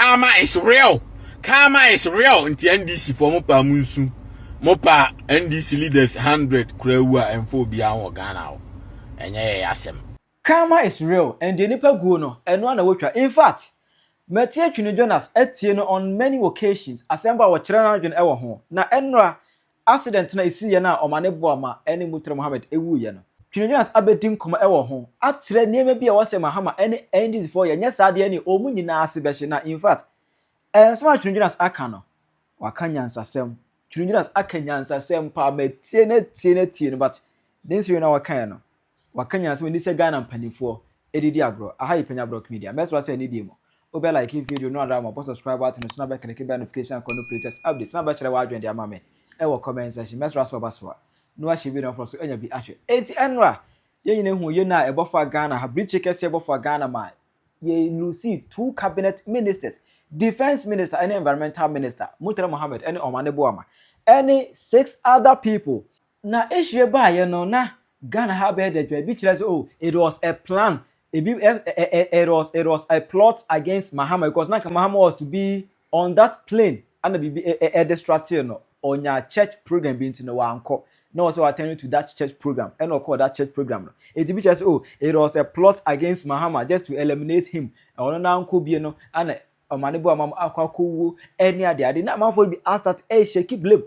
Karma is real. Karma is real. Nti NDC foɔ, mo pa mu nsu. Mo pa NDC leaders 100 kura wu a, ɛmfa obiara wɔ Ghana hɔ. Ɛnyɛ yɛ asɛm. Karma is real, and deɛ nipa guo no, ɛno ana wotwa. In fact, mɛtie Twene Jonas atie no on many occasions, asɛm ba a wɔkyerɛ no adwene ɛwɔ ho. Na ɛnora accident na esi yɛ no a Ɔmane Boama ɛne Murtala Muhammed ewuiɛ no, Twene Jonas abɛdi nkɔmɔ ɛwɔ ho akyerɛ nneɛma bi a wɔsɛ Mahama ɛne NDC foɔ yɛ nyɛ saa deɛ ne wɔn nyinaa ase bɛhye. Na in fact, ɛnsɛm a Twene Jonas aka no, waka nyansasɛm. Twene Jonas aka nyansasɛm paa. Mɛtie ne tie ne tie no, but ne nsɛm na waka yɛ no, waka nyansasɛm ni sɛ Ghana mpanimfoɔ ɛdidi agorɔ. Aha yi Panya Block Media. Mɛsrɛ sɛ ɛne die mu wobɛ like video no adara ma bɔ subscribe button so na bɛ click bell notification kɔ no latest update na bɛkyerɛ w'adwene de ama me ɛwɔ comment section. Mɛsrɛ sɛ ɔba so a na wahyɛ video no so anya bi ahwɛ. Enti ɛnora yɛn nyinaa hu yɛn a ɛbɔ fa Ghana ha, birikyi kɛseɛ ɛbɔ fa Ghana ma yɛ lose two cabinet ministers, Defence Minister ɛne Environmental Minister, Murtala Muhammed ɛne Ɔmane Boama ɛne six other people. Na issue baayɛ no na Ghana ha bɛyɛ dɛ dwa. Ebi kyerɛ sɛ, oh, it was a plan, ebi ɛ ɛ it was a plot against Mahama because na Mahama was to be on that plane ana bibi ɛ ɛ distract no. Ɔnya church program bi nti no wankɔ na wɔsɛ attending to that church program, ɛna ɔkɔɔ that church program no. Eti bi kyerɛ sɛ, oh, it was a plot against Mahama just to eliminate him. Ɔno nankɔ bie no ana Ɔmane Boama akɔ akɔwuo ɛne ade ade na amanfoɔ bi asat ɛɛhyɛ blame.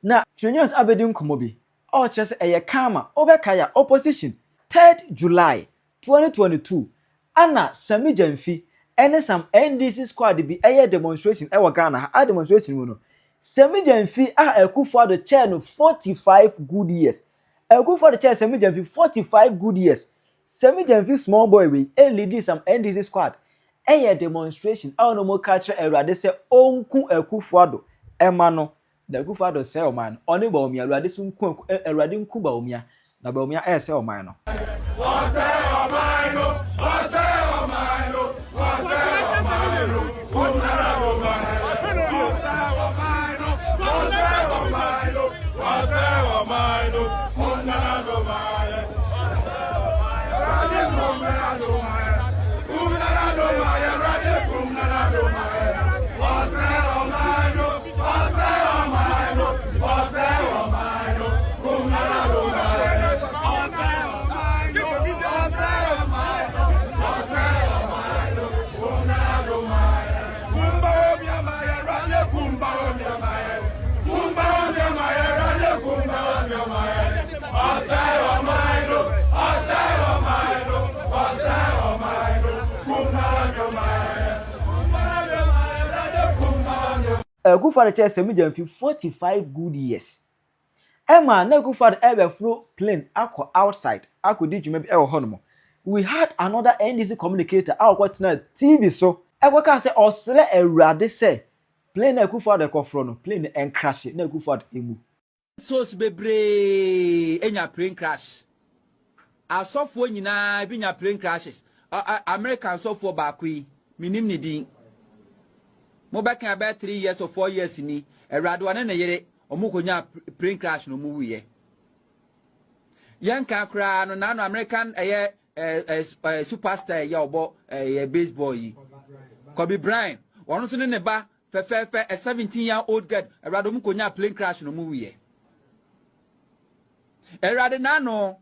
Na Twene Jonas abɛdi nkɔmɔ bi ɔkyerɛ sɛ ɛyɛ karma. Ɔbɛka ya opposition 3rd July 2022 ana Sami Gyamfi ɛne some NDC squad bi ɛyɛ demonstration ɛwɔ Ghana ha. A demonstration mu no, Sami Gyamfi a Akufo-Addo kyɛɛ no 45 good years, Akufo-Addo kyɛɛ Sami Gyamfi 45 good years, Sami Gyamfi small boy wei ɛlead some NDC squad ɛyɛ demonstration a wɔn mo ka kyerɛ Awurade sɛ ɔnku Akufo-Addo ɛma no na Akufo-Addo sɛ ɔman no, ɔne Bawumia, Awurade so nku, Awurade nku Bawumia na Bawumia ɛsɛ ɔman no. Ɔsɛ ɔman no, ɔsɛ ɔman no, ɔsɛ ɔman no, kúnnára ló máa yẹ. Ɔsɛ ɔman no, ɔsɛ ɔman no, ɔsɛ ɔman no, kúnnára ló máa yẹ. Awurade kúnnára ló máa yẹ. Kúnnára ló máa yẹ, Awurade kúnnára ló máa yẹ. Ɔsɛ ɔman no, ɔsɛ ɔman no, ɔsɛ ɔman no, kúnnára ló máa yẹ. Ɔsɛ ɔman no, ɔsɛ ɔman no, ɔsɛ ɔman no, kúnnára ló máa yẹ. Kumba omi ama yẹ, Awurade kumba omi ama yẹ. Kumba omi ama yẹ, Awurade kumba omi ama yẹ. Ɔsɛ ɔman no, ɔsɛ ɔman no, ɔsɛ ɔman no, kúnnára ló máa yẹ. Kumba omi ama yẹ, Awurade kumba omi ama yẹ. Akufo-Addo kyerɛ Sami Gyamfi 45 good years ɛma na Akufo-Addo ɛbɛforo plane akɔ outside akɔdi dwuma bi ɛwɔ hɔnom. We had another NDC communicator a ɔkɔtena TV so ɛkɔka sɛ ɔsrɛ Awurade sɛ plane na Akufo-Addo ɛkɔforo no, plane no ɛncrash na Akufo-Addo emu. Souls bebree enya plane crash. Asɔfoɔ nyinaa bi nya plane crashes. American sɔfoɔ baako yi, minim ne din, mobɛka bɛyɛ 3 years or 4 years ni. Awurade, ɔne ne yere ɔmo kɔnya plane crash na ɔmo wuyɛ. Yɛn ka koraa no n'ano American ɛyɛ ɛɛ ɛɛ superstar ɛyɛ ɔbɔ ɛyɛ baseball yi, Kobe Bryant, ɔno nso ne ne ba fɛfɛɛfɛ, a 17 year old girl. Awurade, ɔmo kɔnya plane crash na ɔmo wuyɛ. Awurade, n'ano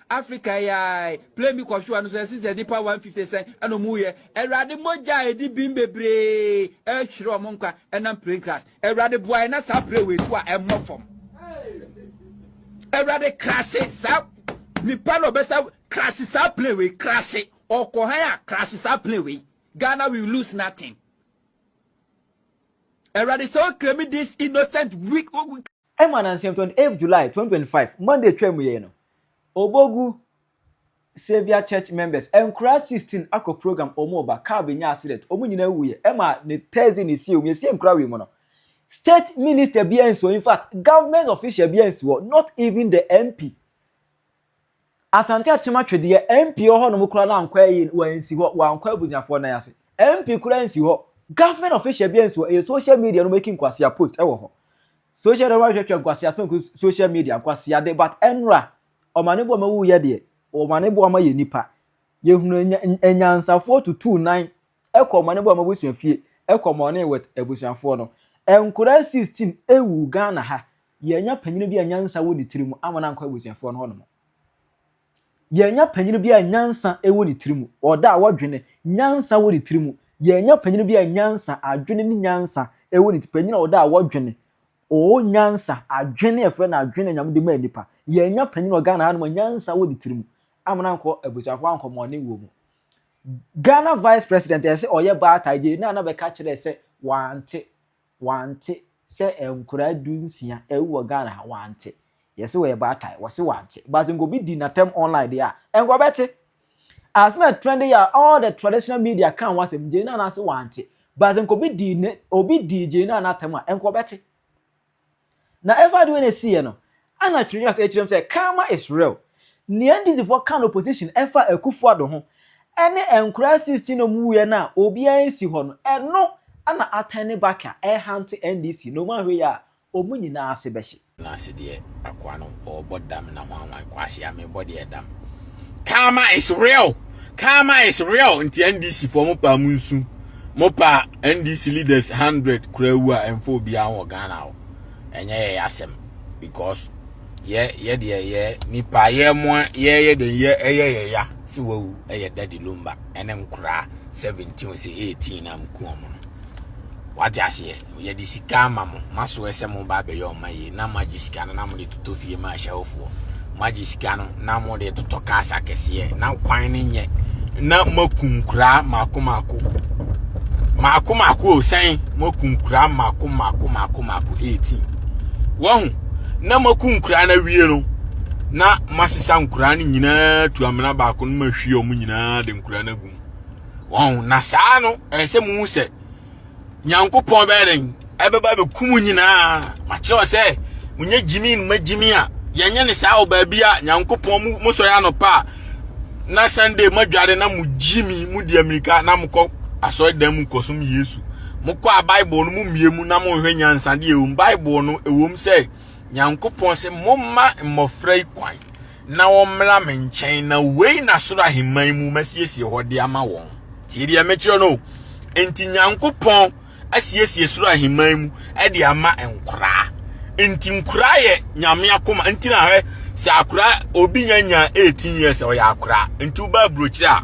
Africa yɛ plane bi kɔhwe wa no so ɛsi sɛ nipa 150 sɛn ɛna ɔmo yɛ. Awurade, mogya a edi bim bebree ɛhwere ɔmo nkwa ɛnam plane crash. Awurade, boa yɛ na saa plane wei tu a ɛmmɔ fam. Awurade, crash saa nipa na ɔbɛsa crash saa plane wei, crash ɔkɔ han a crash saa plane wei. Ghana will lose nothing. Awurade, sɛ ɔclaim this innocent weak. Ɛma nansɛm 28 July 2025, Monday twɛ mu yɛ no, Obogu Saviour Church members nkura 16 akɔ program, ɔmo ɔba car bi nya accident, ɔmo nyinaa wuyɛ. Ɛma ne Thursday ne sie ɔmo esie nkura wei mu no, state minister bi nsi hɔ, in fact, government official bi nsi hɔ, not even the MP. Asante Akyem Atwedeɛ MP wɔ hɔ nom koraa na ankɔ ayi wɔnsi hɔ, wɔankɔ abusuafoɔ nan ase. MP koraa nsi hɔ, government official bi nsi hɔ. Ɛyɛ social media no making nkwasia post ɛwɔ hɔ, social media wɔahwehwɛ nkwasia asɛm, social media nkwasia de. But ɛnra Ɔmane Boama wuyɛ deɛ, Ɔmane Boama yɛ nipa yɛhunu anyansafoɔ tutu nan ɛkɔ Ɔmane Boama busua fie. Ɛkɔ mourning with abusuafoɔ no. Nkwadaa 16 ɛwu Ghana ha. Yɛanya panyin bi a nyansa wɔ ne tiri mu ama no ankɔ abusuafoɔ no hɔnom. Yɛanya panyin bi a nyansa wɔ ne tiri mu. Ɔda a wɔdwene, nyansa wɔ ne tiri mu. Yɛanya panyin bi a nyansa, adwene ne nyansa wɔ ne tiri. Panyin a ɔda a wɔdwene, ɔwɔ nyansa, adwene a yɛfrɛ no adwene a Nyame de maa nipa. Yɛanya panyin wɔ Ghana hanom a nyansa wɔ ne tiri mu ama no ankɔ abusuafoɔ ankɔmɔne wɔ mu. Ghana Vice President ɛsɛ ɔyɛ baatae gye na na bɛka kyerɛ sɛ wante Wante sɛ nkoraa 16 awu wɔ Ghana ha, wante. Yɛse wɔyɛ baatan, wɔse wante. But nka obi di natam online deɛ a, nka ɔbɛte. Asɛm a trend yɛ a all the traditional media ka ho asɛm, Jane Nana se wante. But nka obi di ne, obi di Jane Nana atam a, nka ɔbɛte. Na ɛfa de wei na ɛsiiɛ no, ana Twene Jonas ɛkyerɛ mu sɛ karma is real. Nea NDC foɔ ka no opposition ɛfa Akufo Addo ho ɛne nkoraa 16 na ɔmo wuiɛ no a obiara nsi hɔ no, ɛno ana atɛn ne back a ɛhante NDC na ɔmo anhwɛ yie a ɔmo nyinaa ase bɛhye. N'ase deɛ akoa no ɔrebɔ dam na hwan hwan kwasea mebɔ deɛ dam. Karma is real. Karma is real. Nti NDC foɔ mo paa mo nsu. Mo paa NDC leaders 100 kura wu a ɛmfa obiara wɔ Ghana hɔ. Ɛnyɛ yɛ asɛm because yɛ yɛ deɛ yɛ nipa yɛ mo yɛ yɛ den yɛ ɛyɛ yɛ ya sɛ wawu ɛyɛ Daddy Lumba ɛne nkoraa 17 sɛ 18 na mku wɔn no. Wate aseɛ? Yɛde sika ama mo, moasoɛ sɛ moba abɛyɛ ɔma yie, na moagye sika no na mode totɔ fie ma ahyɛwofoɔ. Moagye sika no na mode totɔ cars akɛseɛ, na kwan no nyɛ, na moaku nkuraa mako mako. Mako mako o, sɛn? Moaku nkuraa mako mako mako mako 18. Wahu? Na moaku nkuraa no awie no, na moasesa nkuraa no nyinaa tu amena baako no mahwie wɔn nyinaa de nkuraa no agu mu. Wahu? Na saa no, ɛsɛ sɛ muhu sɛ Nyankopɔn bɛyɛ dɛn? Ɛbɛba bɛku mu nyinaa. Makyerɛ sɛ monyɛ gyimi no magyimi a yɛnyɛ ne saa wɔ baabi a Nyankopɔn mu mosɔre anɔpa a na Sunday moadware na mo gyimi mo di amirika na mokɔ asɔredan mu kɔsom Yesu. Mokɔ a Bible no mommie mu na monhwɛ nyansadeɛ ɛwom. Bible no ɛwom sɛ Nyankopɔn sɛ momma mmɔfra yi kwan na wɔmmra me nkyɛn na wei na soro ahemman mu masiesie hɔ de ama wɔn. Tie deɛ mekyerɛ no. Enti Nyankopɔn asiesie soro ahemman mu de ama nkoraa. Enti nkoraa yɛ Nyame akoma. Enti na hwɛ sɛ akoraa obi nya nya 18 years ɔyɛ akoraa. Enti woba aburokyire a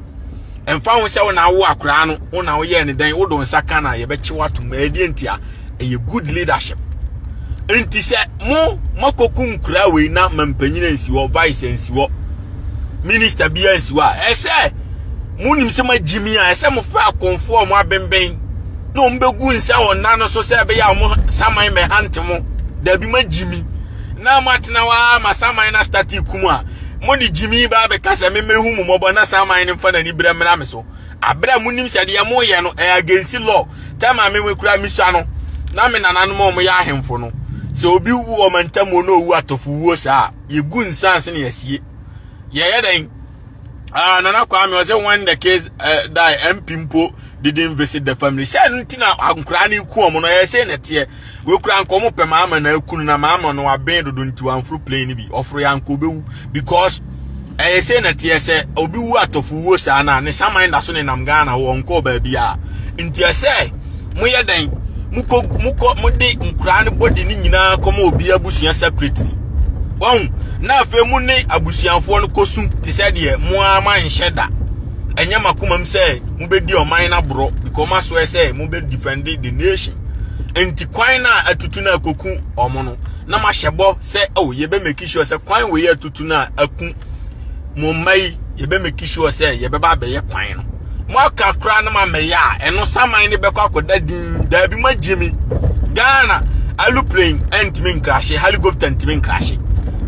ɛmfa ho sɛ wo na awo akoraa no, wo na woyɛɛ ne dɛn, wode wo nsa ka no a yɛbɛkye wo atom. Ɛdeɛ nti a ɛyɛ good leadership. Nti sɛ mo moakɔku nkoraa wei na mampanyin ansi hɔ, vice ansi hɔ, minister bi ansi hɔ a, ɛsɛ monim sɛ moagye mi a, ɛsɛ mofrɛ akɔmfoɔ a wɔn abenben na wɔn bɛgu nsa wɔn nan no so sɛ ɛbɛyɛ a wɔn saman bɛhante mo. Dabi moagye mi na moatena hɔ ara ma saman no astate kum a, mode gyimi ba abɛka sɛ memmehu mo mmɔbɔ na saman no mfa n'ani berɛ mmra me so. Abere a monim sɛ deɛ moyɛ no ɛyɛ against law. Tɛma me me kura mesua no na me nananom a wɔyɛ ahemfo no sɛ obi wu wɔ mantamuo na owu atɔfo wuo saa a yɛgu nsa ansa na yɛasie. Yɛyɛ dɛn? Ah, Nana Kwame ɔsɛ when the case die MP mpo didn't visit the family. Sɛ ɛno nti na nkoraa no ku wɔn no ɛyɛ sɛ na ɛteɛ. Wekura nka wɔn pɛ maama na aku no na maama no waben dodo nti wamforo plane no bi. Ɔforo yɛ anka obewu because ɛyɛ sɛ na teɛ sɛ obi wu atɔfo wuo saa na ne saman da so nenam Ghana hɔ ɔnkɔɔ baabi a nti ɛsɛ moyɛ dɛn mokɔ mokɔ mode nkoraa no body no nyinaa kɔma obi abusua separately wɔn na afei mo ne abusuafoɔ no kɔsu te sɛ deɛ mo ara manhyɛ da ɛnyɛ makomam sɛ mobɛdi ɔman no aborɔ because moasoɛ sɛ mobɛ defend the nation nti kwan no a atutu no akoku ɔmo no na mahyɛ bɔ sɛ oh yɛbɛ make sure sɛ kwan wei atutu no a aku mo mma yi yɛbɛ make sure sɛ yɛbɛba abɛyɛ kwan no mo aka koraa no ma mɛyɛ a ɛno saman no bɛkɔ akɔda din daabi mo agye mi Ghana aeroplane ɛntumi nkrahye helicopter ntumi nkrahye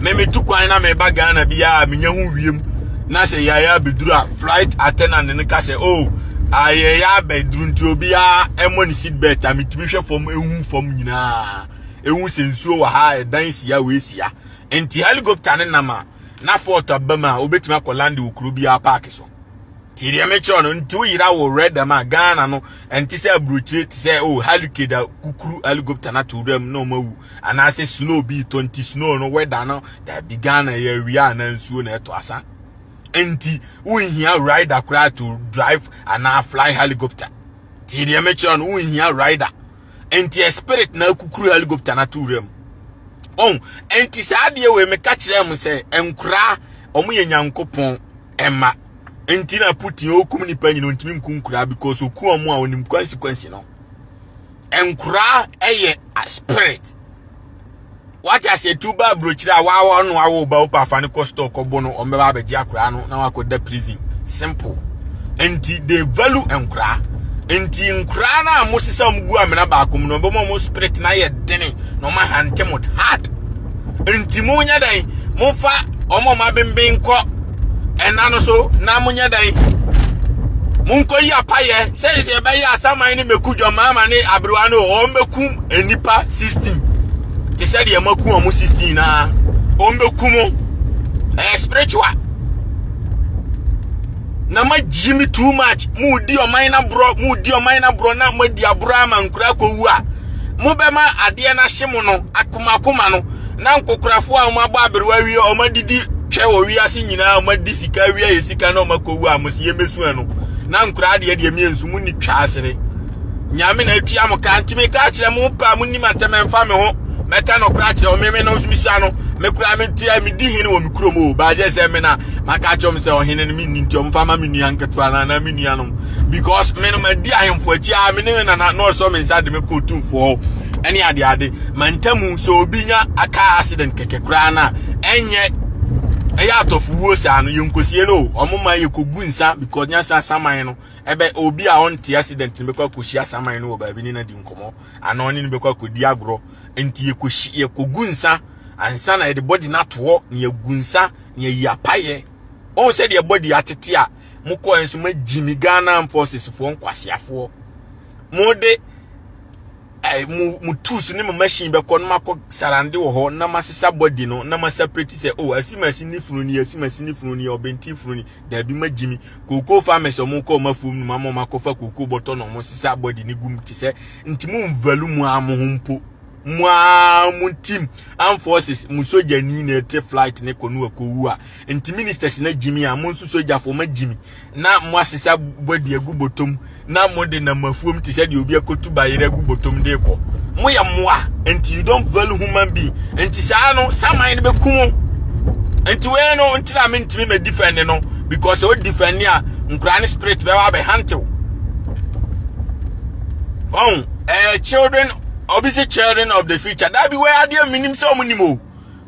me metu kwan na meba Ghana bi a menya ho wiem na sɛ yɛayɛ abɛduru a flight attendant no ka sɛ oh ayɛyɛ abɛduru nti obiara ɛmmɔ ne seat belt a metumi hwɛ fam ehu fam nyinaa ehu sɛ nsuo wɔ ha ɛdan sia wei sia nti helicopter ne nam a na fort aba mu a wobɛtumi akɔ land wɔ kuro biara park so nti deɛ mekyerɛ no nti woyera wɔ red dam a Ghana no ɛnte sɛ aburokyire te sɛ oh helicopter kukuru helicopter na to wura mu na ɔmo awu anaasɛ snow bi tɔ nti snow no weather no dabi Ghana yɛ awia anaa nsuo na ɛtɔ asa nti wonhia rider koraa to drive anaa fly helicopter. Nti deɛ mekyerɛ no wonhia rider. Nti ɛ spirit na akukuru helicopter na to wura mu. Ɔn, nti saa adeɛ wei meka kyerɛ mo sɛ nkoraa ɔmo yɛ Nyankopɔn ɛma. Nti na Putin okum nipa nyina ontumi nku nkoraa because oku ɔmo a onim consequence no. Nkoraa ɛyɛ spirit. Wate aseɛ tu ba aburokyire a wawa ɔno awo ba wopa afa no kɔ store kɔbɔ no ɔmo bɛba abɛgye akoraa no na wakɔda prison. Simple. Nti they value nkoraa. Nti nkoraa no a mo sesa ɔmo gu amena baako mu no ɔbɛma ɔmo spirit no ayɛ dene na ɔmo ahante mo hard. Nti mo nyɛ dɛn momfa ɔmo ɔmo abenben kɔ ɛna no so na mo nyɛ dɛn monkɔyi apayɛ sɛ yɛbɛyɛ asaman ne mɛku dwamaama ne aberewa no wɔn bɛkum nnipa 16 te sɛ deɛ maku wɔn 16 naa wɔn bɛku mo ɛyɛ spiritual na magyi me too much mudi ɔman no aborɔ mudi ɔman no aborɔ na moadi aborɔ ama nkura akɔwu a mobɛma adeɛ no ahye mo no akomakoma no na nkokorafoɔ a wɔabɔ aberewa awie wɔn adidi twɛ wɔ wiase nyinaa wɔn adi sika awie yɛ sika na wɔn akɔwu a mo si yɛmɛsu ɛno na nkora adeɛ deɛ mmiɛnsu mu ni twa asere nyame na atua mo ka nti meka kyerɛ mo pa mo nim atɛm ɛmfa me ho mɛka nɔkora kyerɛ wo meme no mesua no mekora metia medi hene wɔ me kurom o baagye sɛ me na maka kyerɛ m sɛ ɔhene no menni nti ɔmfa ma me nua nketewa no anaa me nuanom because me no madi ahemfo akyi a me ne me nana na ɔsɔ me nsa de me kɔ otumfoɔ hɔ ɛne adeade mantamu sɛ obi nya aka accident kɛkɛ koraa no a ɛnyɛ ɛyɛ atɔfowuo saa no yɛnkɔsie no ɔmo ma yɛkɔgu nsa because nya sa saman no ɛbɛ obi a ɔnte accident no bɛkɔ akɔhyia saman no wɔ baabi ne no adi nkɔmmɔ anaa ɔne no bɛkɔ akɔdi agorɔ nti yɛkɔhyi yɛkɔgu nsa ansa na yɛde body no ato hɔ na yɛgu nsa na yɛyi apayɛ ɔn sɛ deɛ body atete a mokɔɛ nso magyimi Ghana Armed Forces foɔ nkwaseafoɔ mode eh, mo mo tools ne mo machine bɛkɔ na makɔ sarande wɔ hɔ na masesa body no na ma separate sɛ oh asimasi ne funu ni asimasi ne funu ni ɔbɛnti funu ni daabi magyimi cocoa farmers ɔmo kɔ ɔmo afuom no ma ɔmo akɔfa cocoa bɔtɔ na ɔmo sesa body ne gum te sɛ nti mo nvalu mo ara mo ho mpo mo ara mo team armed forces mo sogyani na ɛte flight ne kɔ no akɔwu a nti ministers na gyimi a mo nso sogyafo ma gyimi na mo asesa body agu bɔtɔm na mo de nam afuom te sɛ deɛ obi akotu bayerɛ agu bɔtɔm de kɔ mo yɛ mmoa nti you don't value human being nti saa no saman no bɛku mo nti wei no nti na mentumi ma defend no because o defend a nkura ne spirit bɛwɔ abɛhantew ɔn ɛɛ children obi sɛ children of the future dabi wei adeɛ menim sɛ ɔmo nim o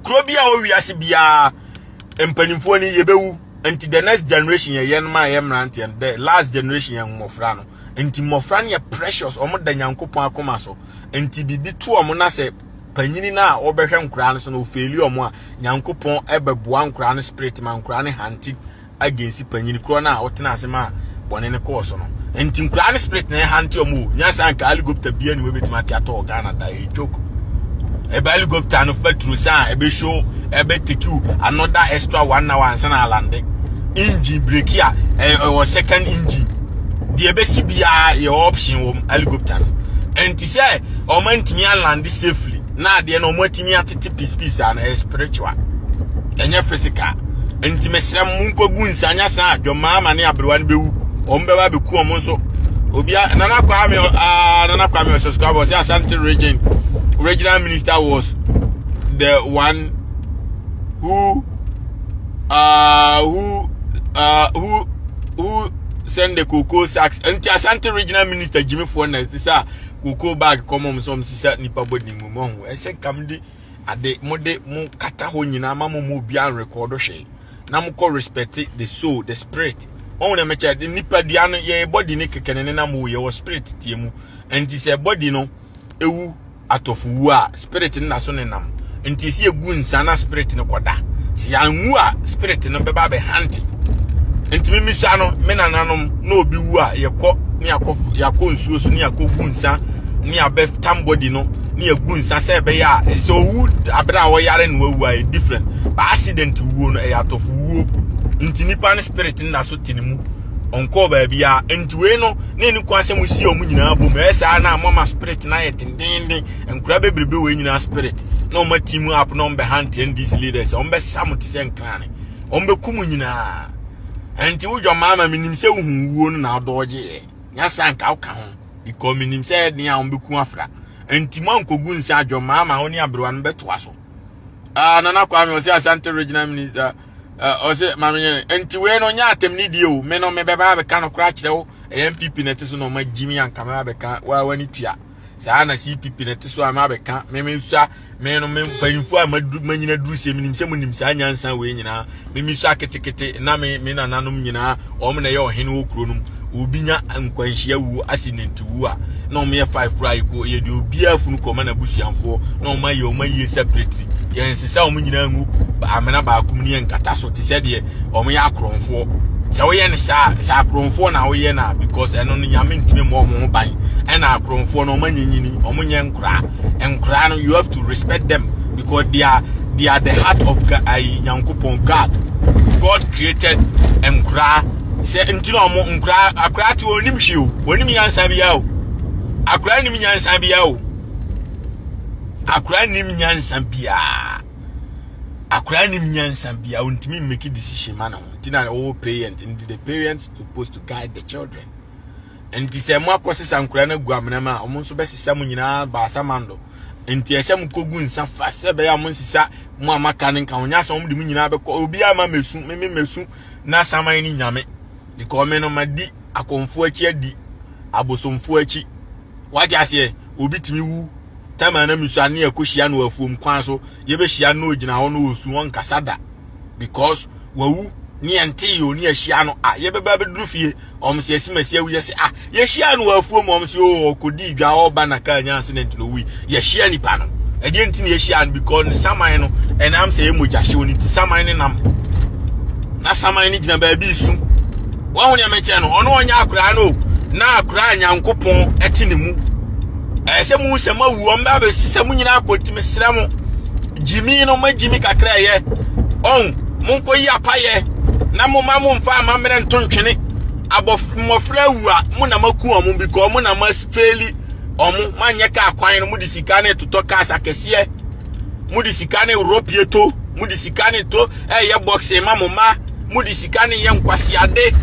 kuro bi a ɔwɔ wiase biara mpanimfoɔ ni yɛbɛwu nti the next generation yɛ yɛn ma yɛ mmeranteɛ no the last generation yɛ mmɔfra no nti mmɔfra no yɛ precious wɔn da nyankopɔn akoma so nti biribi to wɔn na sɛ panyini no a ɔbɛhwɛ nkoraa no so no ofeeli wɔn a nyankopɔn ɛbɛboa nkoraa no spirit ma nkoraa no hante against panyin korɔ no a ɔtena ase ma bɔne no kɔɔ so no nti nkoraa no spirit na ɛhante ɔmo o nyansa nka helicopter bia ne wɔbɛtumi ate atɔ wɔ Ghana da ɛyɛ joke ɛbɛ helicopter no petrol san ɛbɛ show ɛbɛ take you another extra one hour ansa na alande engine breki a ɛwɔ second engine deɛ ɛbɛsi biara yɛ option wɔ helicopter no nti sɛ ɔmo ntumi alande safely na adeɛ no ɔmo atumi atete piece piece a na ɛyɛ spiritual ɛnyɛ physical nti mesrɛ mo monkɔgu nsa nyɛ saa dwɔmaa ma ne aberewa no bɛwu wɔn bɛba bɛku wɔn nso obia nana kwame ah nana kwame subscribe ɔsɛ asante region regional minister was the one who uh, who uh, who who send the cocoa sacks nti asante regional minister gyimifoɔ na ɛte sɛ cocoa bag kɔmɔ mo sɛ ɔmo sisa nipa bɔ ne mu mo ho ɛsɛ nkam de ade mo de mo kata hɔ nyinaa ma mo mu obiara nrekɔdo hwee na mo kɔ respect the soul the spirit wɔn na mɛkyɛ de nipa dua no yɛ body ne kɛkɛ ne nenam wo yɛ wɔ spirit tie mu nti sɛ body no ewu atɔfo wu a spirit no na so nenam nti esi egu nsa na spirit no kɔda sɛ yanwu a spirit no bɛba abɛhante nti me misua no me nananom na obi wu a yɛkɔ ne yɛakɔ yɛakɔ nsuo so ne yɛakɔ gu nsa ne yɛabɛ tam body no ne yɛgu nsa sɛ ɛbɛyɛ a sɛ owu abere a ɔyare na wawu a yɛ different ba accident wuo no ɛyɛ atɔfo wuo nti nipa no spirit no da so te ne mu ɔnkɔɔ baabi a nti wei no na ɛni kwan sɛ mo si ɔmo nyinaa bom ɛyɛ saa na mama spirit no ayɛ dendenden nkura bebrebe wei nyinaa spirit na ɔmo team up na ɔmo bɛ hunt NDC leaders ɔmo bɛ sa mo te sɛ nkrane ɔmo bɛ kum nyinaa nti wodwa maama menim sɛ wohu wuo no na ɔdɔɔgye yɛ nyasa nka woka ho. Because menim sɛ ɛden a wɔbɛku afra. Nti mo ankɔgu nsa adwammaa ma wo ne aberewa no bɛtoa so. Ah, Nana Kwame ɔsɛ Ashanti Regional Minister. Ɔsɛ maame nyɛ nti wei no nyɛ atɛm ne die o. Me no mebɛba abɛka no koraa kyerɛ wo. Ɛyɛ NPP na ɛte so na ɔma gyimi anka mɛba abɛka wa wani tua. Saa na CPP na ɛte so a mɛba abɛka. Me me sua me no me mpanyinfoɔ a manyina duru sie menim sɛ monim saa nyansa wei nyinaa. Me me sua ketekete na me me nananom nyinaa wɔn na ɛyɛ ɔhene wɔ kuro no mu. Obi nya nkwanhyia wuo accident wu a na wɔn yɛ five koraa yɛ kɔ yɛ de obiara funu kɔma n'abusuafoɔ na wɔn ayɛ wɔn ayie separate. Yɛn nsesa wɔn nyinaa ngu amena baako mu ne yɛn nkata so te sɛ deɛ wɔn yɛ akorɔmfoɔ. Sɛ woyɛ no saa sɛ akorɔmfoɔ na woyɛ no a because ɛno no nyame ntumi mmɔ wɔn ho ban ɛna akorɔmfoɔ no wɔn anyinyini wɔn nyɛ nkoraa nkoraa no you have to respect them because they are they are the heart of God ayi nyankopɔn God God created nkoraa sɛ nti na wɔn nkoraa akoraa te wɔn nim hwee o wɔn nim nyansa biara o akoraa nim nyansa biara o akoraa nim nyansa biara. Akwadaa nim nyansa bia ontumi make decision ma ne ho nti na ɔwɔ parent nti the parents supposed to guide the children nti sɛ mo akɔ sesa nkwadaa no agu amena mu a wɔn nso bɛsesa mo nyinaa baasa mando nti ɛsɛ mo kɔgu nsa fa sɛ ɛbɛyɛ a mo nsesa mo a maka no nka ho nyɛ asɛ wɔn de mo nyinaa bɛkɔ obiara ma mɛsu me me mɛsu na saman ne nyame because me no ma di akɔmfoɔ akyi adi abosomfoɔ akyi wagye aseɛ obi tumi wu tama na mesua ne akɔhyia no afuom kwan so yɛbɛhyia no ogyina hɔ no ɔsu ɔnkasa da because wawu ne yɛnte yɛ ɔne ahyia no a yɛbɛba bɛduru fie ɔm sɛ asi masi awu yɛsɛ ah yɛhyia no wɔ afuom ɔm sɛ o ɔkɔdi dwa ɔba na kaa nya accident no wui yɛhyia nipa no ɛdeɛ nti na yɛhyia no because ne saman no ɛnam sɛ yɛ mogya hyew no nti saman ne nam na saman no gyina baabi su wɔn ho nea mekyɛ no ɔno ɔnyɛ akoraa no na akoraa nyankopɔn ɛte ne mu ɛyɛ sɛ mu sɛ moawu wɔn bɛ abɛsi sɛ mo nyinaa akɔ nti mesrɛ mo gyimi no moagyimi kakra ɛyɛ ɔn monkɔ yi apayɛ na mo ma mo mfa amammerɛ nto ntwene abɔf mmɔfra awu a mo na moaku wɔn because mo na moafeeli wɔn moanyɛ kaa kwan no mode sika ne totɔ cars akɛseɛ mode sika ne worɔ pieto mode sika ne to ɛyɛ boxing ma mo mma mode sika ne yɛ nkwaseade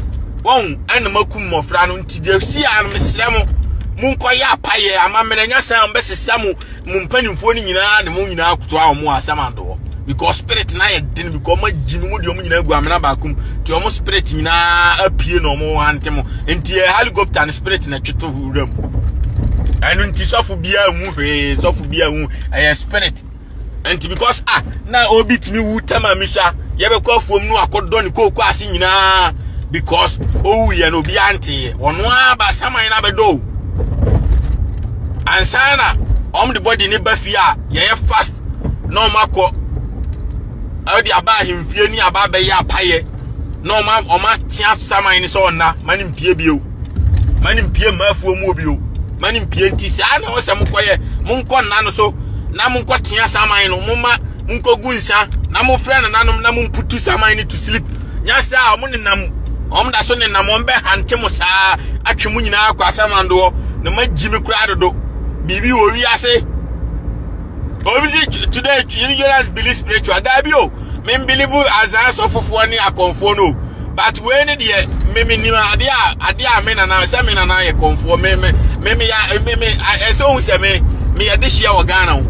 wɔn ɛna makum mmɔfra no nti deɛ si a no mesrɛ mo monkɔyɛ apayɛ amammerɛ nya sɛ mbɛsesa mo mo mpanimfoɔ no nyinaa ne mo nyinaa koto a wɔn asɛm adoɔ because spirit na yɛ den because wɔn agyi no mo deɛ wɔn nyinaa gu amena baako mu nti wɔn spirit nyinaa apue na wɔn hante mo nti yɛ helicopter ne spirit na ɛtwetwe wura mu ɛno nti sɔfo biara nhu hwee sɔfo biara nhu ɛyɛ spirit nti because ah na obi tumi wu tama mi so a yɛbɛkɔ afuom no akɔdɔ ne kooko ase nyinaa because owu yɛ no obi anteɛ wɔn ara ba saman na abɛdɔ o ansa na wɔn de body ne ba fie a yɛyɛ fast na wɔn akɔ ɛde aba ahemfie ne aba abɛyɛ apayɛ na wɔn wɔn atea saman ne sɛ ɔnna ma ne mpie bio. ma ne mpie mma afuo mu bio ma ne mpie nti saa na ɔsɛ mokɔyɛ monkɔ nna no so na monkɔ tea saman no moma monkɔgu nsa na mofrɛ nananom na momputu saman no to sleep nya saa ɔmo nenam ɔmo da so nenam ɔmo bɛhante mo saa atwe mo nyinaa akɔ asamandoɔ na magyi me koraa dodo biribi wɔ wiase obi si today you just believe spiritual daabi o me believe azan sɔfofoɔ ne akɔnfoɔ no but wei ne deɛ me me nim adeɛ a adeɛ a me nana sɛ me nana yɛ kɔnfoɔ me me me me ya me me ɛsɛ ohun sɛ me me yɛ de hyia wɔ Ghana ho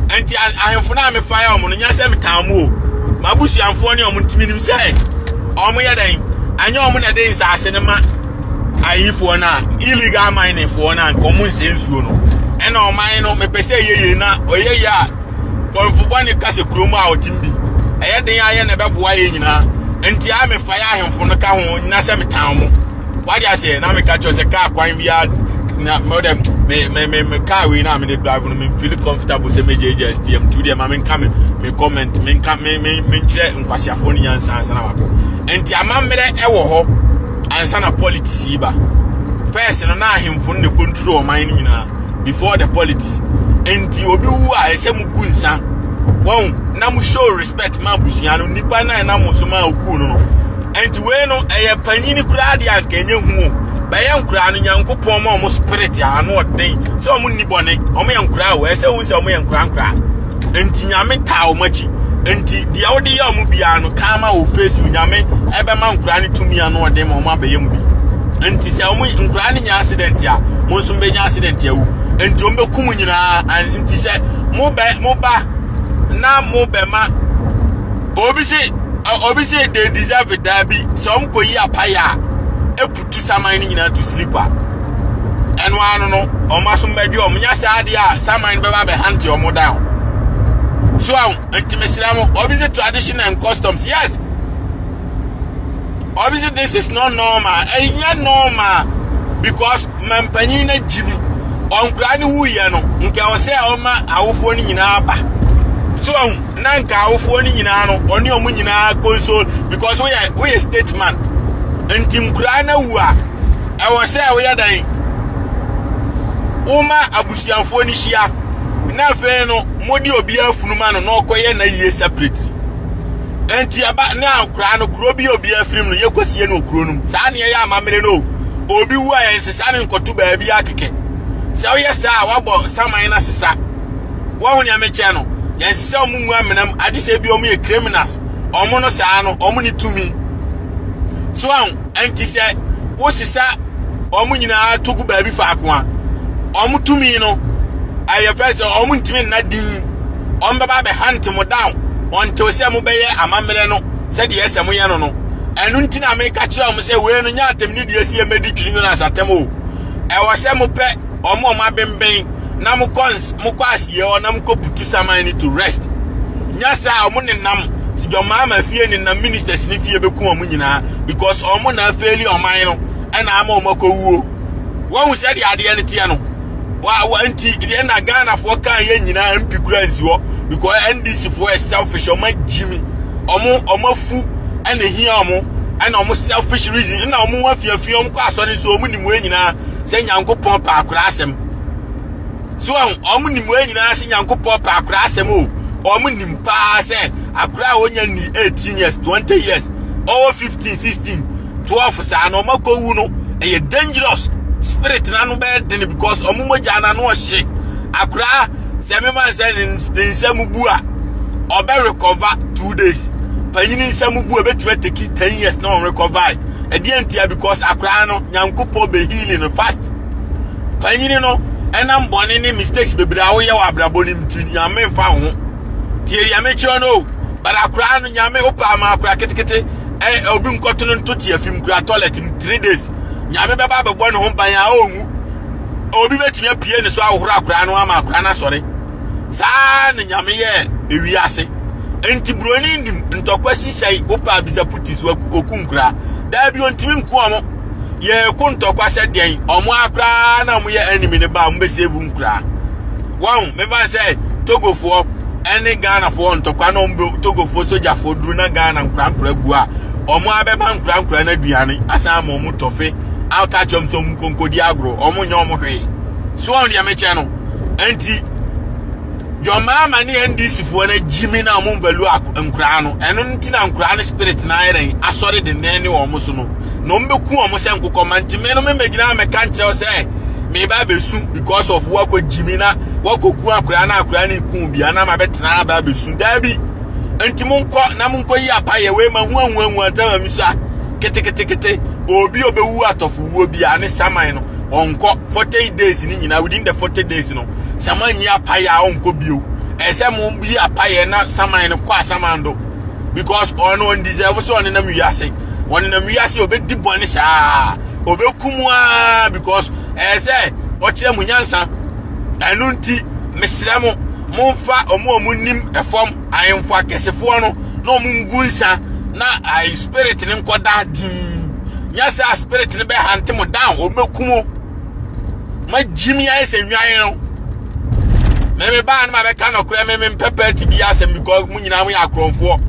nti ahemfo no a me fa yɛ wɔn no nyɛ sɛ me tan mu o m'abusuafoɔ ne wɔn ntumi nim sɛ wɔn yɛ dɛn anyɛ wɔn na ɛde nsaase no ma ayifoɔ no a illegal mining foɔ no a nka wɔn nsɛ nsuo no ɛna ɔman no mepɛ sɛ ɛyɛ yie na ɔyɛ yie a kɔnfo bɔne ka sɛ kurom a ɔtem bi ɛyɛ den ayɛ na ɛbɛboa yɛ nyinaa nti a mefa yɛ ahemfo no ka ho nyina sɛ metan mo wade aseɛ na meka kyerɛ sɛ kaa kwan biara na me dɛ me me me me kaa wei na me de drive no me feel comfortable sɛ me gyegye STM tu deɛ ma me nka me me comment me nka me me me nkyerɛ nkwasiafoɔ no nyansa ansa na wakɔ nti amammerɛ ɛwɔ hɔ ansa na politics yi ba first no na ahemfo no na control ɔman no nyinaa before the politics nti obi wu a ɛsɛ mo gu nsa wɔn na mo show respect ma abusua no nipa na ɛnam so ma oku no no nti wei no ɛyɛ panyin koraa deɛ anka ɛnyɛ hu o bɛyɛ nkoraa no nyankopɔn ma ɔmo spirit a ano ɔden sɛ ɔmo nni bɔne ɔmo yɛ nkoraa o ɛsɛ hu sɛ ɔmo yɛ nkoraa nkoraa nti nyame taa ɔmo akyi nti deɛ wode yɛ ɔmo biara no karma will face you nyame ɛbɛma nkoraa no tumi ano ɔden ma ɔmo abɛyɛ mu bi. Nti sɛ wɔn nkoraa no nya accident a, mo nso mbɛnya accident awu. Nti wɔn bɛku mo nyinaa. Nti sɛ mo bɛ mo ba na mo bɛ ma obi se obi se they deserve it daabi sɛ wɔn kɔ yi apayɛ a eputu saman no nyinaa to sleep a ɛno ano no wɔn aso mbɛdwe wɔn nya saa adeɛ a saman no bɛba abɛhante wɔn down so a nti mesrɛ mo obi se tradition and customs yes. Obviously this is not normal. Ɛnyɛ normal because mampanyin na gyimi. Ɔnkura ne wuyɛ no nka ɔsɛ ɔma awofoɔ no nyinaa ba. So ɔhu na nka awofoɔ no nyinaa no ɔne ɔmo nyinaa console because woyɛ woyɛ state man. Nti nkura na wu a ɛwɔ sɛ woyɛ dɛn woma abusuafoɔ no hyia na afei no mode obiara funu ma no na ɔkɔyɛ na yie separate. Enti ɛba ne akora no kuro bi a obi afirim no yɛkɔsie no kuro no mu. Saa ne ɛyɛ amammerɛ no o. Obi wu a yɛnsesa no nkɔto baabi akɛkɛ. Sɛ woyɛ saa a woabɔ saman no asesa. Woahu nea mekyerɛ no? Yɛnsesa wɔn ngu amena mu agye sɛ ebi wɔn yɛ criminals. Wɔn no saa no wɔn ne tumi. So ahu? Enti sɛ wosesa wɔn nyinaa to gu baabi faako a wɔn tumi no ɛyɛ fɛ sɛ wɔn ntumi nna din. Wɔn bɛba abɛhante mo down until sɛ mobɛyɛ amammerɛ no sɛdeɛ ɛsɛ moyɛ no no. Ɛno nti na meka kyerɛ wɔn sɛ wei no nyɛ atɛm ne deɛ ɛsi yɛ mɛdi twene Jonas atɛm o. Ɛwɔ sɛ mopɛ wɔn a wɔn abenben na mokɔ mokɔ aseɛ hɔ na mokɔ putu saman no to rest. Nya saa wɔn nenam John Mahama fie nenam ministers ne fie bɛku wɔn nyinaa because wɔn na afeeli ɔman no ɛna ama wɔn akɔwuo. Wɔn sɛdeɛ adeɛ no teɛ no. Wa wa nti deɛ na Ghanafoɔ kan yɛ nyinaa MP kura nsi hɔ because NDC foɔ yɛ selfish wɔn agyimi wɔn wɔn afu ɛna ehia wɔn ɛna wɔn selfish reason ɛna wɔn ho afiafia wɔn kɔ asɔre nso wɔn nim wɔn nyinaa sɛ Nyankopɔn pɛ akora asɛm so wɔn wɔn nim wɔn nyinaa sɛ Nyankopɔn pɛ akora asɛm o wɔn nim paa sɛ akora a wɔnya ni 18 years 20 years ɔwɔ 15 16 12 saa na ɔmo akɔwu no ɛyɛ dangerous spirit na ano bɛyɛ den because ɔmo mogya na ano ɔhye akora sɛ mema sɛ ne nsa mu bu a ɔbɛ recover 2 days panyin nsa mu bu a ebetumi atake 10 years na ɔn recover. Ɛdeɛ ntia? Because akora no Nyankopɔn bɛ healing no fast. Panyin no ɛnam bɔne ne mistakes bebree a woyɛ wɔ abrabɔ no nti Nyame mfa wo ho. Tie deɛ mekyerɛ no o, but akora no Nyame wopɛ ama akora ketekete ɛ obi nkɔto no nto te afim kura toilet mu 3 days, Nyame bɛba abɛbɔ ne ho ban a ɔnwu. Obi bɛtumi apue ne so ahohoro akora no ama akora no asɔre. Saa na Nyame yɛ ewiase. Nti buroni nim ntɔkwa sisɛe wopɛ abisa putis oku nkura daabi ontumi nku ɔmo. Yɛko ntɔkwa sɛ deɛn ɔmo akora na ɔmo yɛ enemy ne ba ɔmo bɛsave nkura wɔn. Mefa sɛ Togofoɔ ɛne Ghanafoɔ ntɔkwa na ɔmo Togofoɔ sogyafoɔ duru na Ghana nkura nkura gu a ɔmo abɛma nkura nkura no aduane asan ama ɔmo tɔfe aka kyerɛ ɔmo sɛ ɔmo nkonkodi agorɔ ɔmo nyɛ ɔmo hwee so. Wɔn deɛ mekyɛ no nti John Mahama ne NDC foɔ no agyimi na ɔmo nvalue nkoraa no. Ɛno nti na nkoraa no spirit na ayɛ dɛn asɔre denden ne wɔn so no na ɔmo bɛku wɔn sɛ nkokɔ ma. Nti me no me mɛgyina mɛka nkyerɛw sɛ meba abɛsu because of wakɔ gyimi na wakɔku akoraa na akoraa no ku bi ana ma bɛtena aba abɛsu daabi. Nti monkɔ na monkɔ yi apayɛ wei ma hu ahu ahu atama mi so a keteketekete obi a ɔbɛwu atɔfo wuo biara ne saman no ɔnkɔ 40 days ni nyinaa. Within the 40 days no sɛ moanyi apayɛ a ɔnkɔ bio. Ɛsɛ mo yi apayɛ na saman no kɔ asaman do because ɔno ɔndeserve sɛ ɔnenam wiase. Ɔnenam wiase ɔbɛdi bɔne saa ɔbɛku mu aa because ɛyɛ sɛ ɔkyerɛ mo nyansa. Ɛno nti mesrɛ mo momfa ɔmo a ɔmo nim ɛfam ahemfo akɛsefoɔ no na ɔmo ngu nsa na ayi spirit ne nkɔda dinn. Nyɛ sɛ spirit no bɛhante mo down ɔmo mo magyimi ayɛ sɛ nnwan no. Meme baa no ma bɛka nɔkorɛ. Meme mpɛ party bi asɛm because mo nyinaa moyɛ akorɔmfoɔ,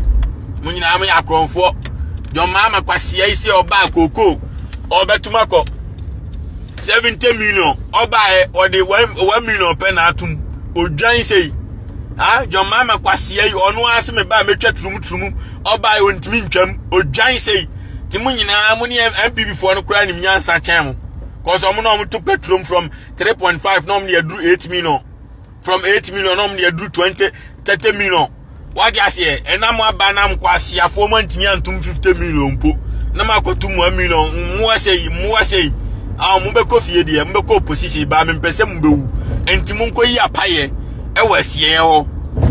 mo nyinaa moyɛ akorɔmfoɔ. John Mahama kwasia yi sɛ ɔbaa kookoo ɔbɛtum akɔ 70 million ɔbaeɛ ɔde 1 million pɛ na atom odwan sɛ yi ah John Mahama kwasia yi ɔno ara sɛ mebaa mɛtwa turumu turumu ɔbaeɛ ɔntumi ntwam odwan sɛ yi. Nti mo nyinaa mo ne NPP foɔ no koraa nim nyansa kyɛn mo cause ɔmo na ɔmo to petrol from 3.5 na ɔmo de aduru 8 million, from 8 million na ɔmo de aduru 20 30 million. Wade aseɛ ɛnam aba nam kɔ asiafoɔ mo antumi antum 50 million mpo. Na makɔto mu 1 million mmoa sɛ yi, mmoa sɛ yi a mobɛkɔ fie deɛ, mobɛkɔ opposition baa, mempɛ sɛ mobɛwu, nti monkɔ yi apayɛ ɛwɔ asieɛ hɔ.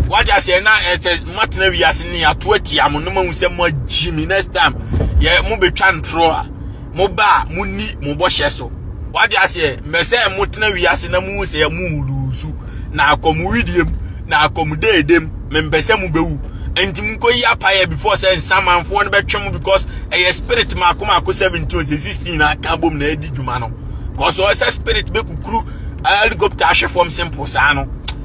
Wagye aseɛ na ɛsɛ moatena wiase ne ato atia mo no, mahu sɛ moagyi me. Next time yɛ mobɛtwa ntorɔ a, moba a, monni mo bɔhyɛ so. Wagye aseɛ, mbɛ sɛ motena wiase na muhu sɛ mo lose na akɔ mo widiem na akɔ mo deedem. Mempɛ sɛ mobɛwu, nti monkɔ yi apayɛ before sɛ nsamanfoɔ no bɛtwe mo, because ɛyɛ spirit maako maako 17 sɛ 16 aka bom na ɛdi dwuma no, cause ɔsɛ spirit bɛkukuru helicopter ahwɛ fam simple saa no,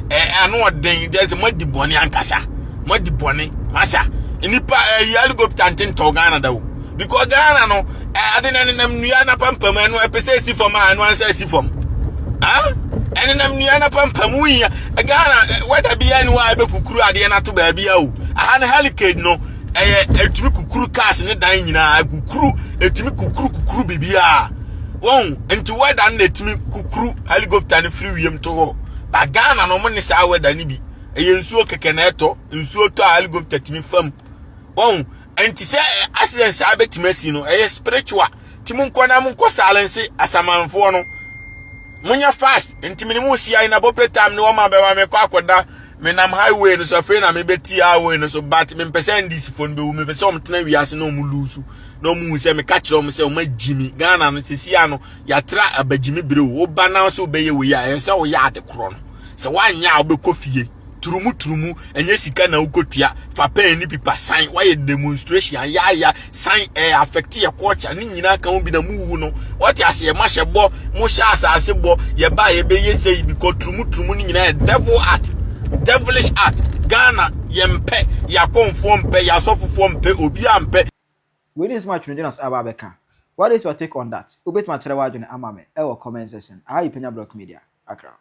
ɛ ano ɔden dɛ sɛ moadi bɔne ankasa, moadi bɔne masa. Nipa ɛyi helicopter ntentɔw Ghana da o, because Ghana no ade na nenam nnua na pampam. Ɛno ɛpɛ sɛ esi fam a, ɛno ansa esi fam. Ah, ɛnenam nnua na pampam. Wohia Ghana wɛda bi ɛne hɔ a ɛbɛkukuru adeɛ no ato baabi a o. Aha no, hurricane no ɛyɛ ɛtumi kukuru cars ne dan nyinaa, kukuru, ɛtumi kukuru kukuru biribiara wɔn. Nti wɛda no na ɛtumi kukuru helicopter no firi wiem to hɔ ba. Ghana no, ɔmo ne saa wɛda no bi, ɛyɛ nsuo kɛkɛ na ɛtɔ. Nsuo tɔ a, helicopter tumi fam wɔn. Nti sɛ accident saa bɛtumi asi no, ɛyɛ spiritual. Nti monkɔ na monkɔ silence asamanfoɔ no, monyɛ fast. Nti mene mu si ayi na appropriate time ne wɔma bɛma mekɔ akɔda. Menam highway no so afei na mebɛti highway no so, but mempɛ sɛ NDC foɔ no bɛwu. Mepɛ sɛ ɔmtena wiase na ɔmo lose na ɔmo hu sɛ meka kyerɛ ɔmo sɛ ɔmo agyi mi. Ghana no sisi ano yɛatra abagyimi bere o. Woba na sɛ wobɛyɛ wei a, ɛyɛ sɛ woyɛ ade korɔ no. Sɛ woanyɛ a, wobɛkɔ fie turumu turumu. Ɛnyɛ sika na wokɔtua fa pen ne paper sign, wayɛ demonstration ayaya sign, ɛyɛ affect yɛ culture ne nyinaa ka ho bi na muwu no. Wɔte aseɛ, moahyɛ bɔ, mohyɛ asase bɔ, yɛba a yɛbɛyɛ sɛ yi because turumu turumu ne nyinaa yɛ devil art, devilish art. Ghana yɛmpɛ, yɛakɔnfoɔ mpɛ, yɛasɔfofoɔ mpɛ, obiara mpɛ. Wei ne nsɛm a Twene Jonas aba abɛka. What is your take on that? Wobɛtumi akyerɛ w'adwene ama me ɛwɔ comment section. Aha yi Penya Block Media, Accra.